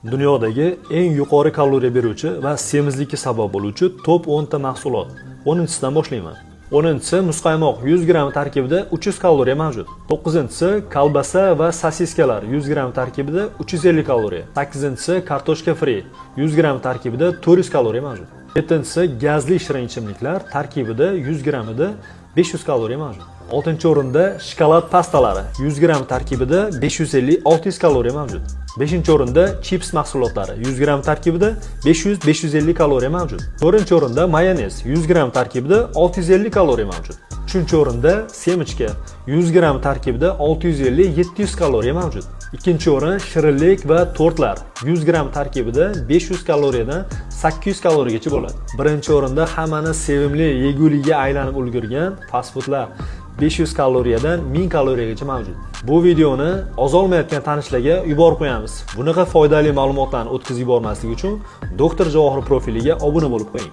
Dunyodagi eng yuqori kaloriya beruvchi va semizlikka sabab bo'luvchi top 10 ta mahsulot. 10-sidan boshlayman. 10-si muzqaymoq, 100 gramm tarkibida 300 kaloriya mavjud. 9-si kolbasa va sosiskalar, 100 gramm tarkibida 350 kaloriya. 8-si kartoshka fri, 100 gramm tarkibida 400 kaloriya mavjud. 7-si gazli shirin ichimliklar, tarkibida 100 grammida 500 kaloriya mavjud. 6-o'rinda shokolad pastalari, 100 gramm tarkibida 550-600 kaloriya mavjud. 5-o'rinda chips mahsulotlari, 100 gramm tarkibida 500-550 kaloriya mavjud. 4-o'rinda mayonez, 100 gramm tarkibida 650 kaloriya mavjud. 3-o'rinda семечка, 100 gramm tarkibida 650-700 kaloriya mavjud. 2-o'rin shirinlik va tortlar, 100 gramm tarkibida 500 kaloriyadan 800 kaloriyagacha bo'ladi. 1-o'rinda hammani sevimli yeguligiga aylanib ulgurgan fast foodlar, 500 kaloriyadan 1000 kaloriyagacha mavjud. Bu videoni ozolmayotgan tanishlarga yuborib qo'yamiz. Bunaqa foydali ma'lumotlarni o'tkazib yubormaslik uchun Doktor Javohir profiliga obuna bo'lib qo'ying.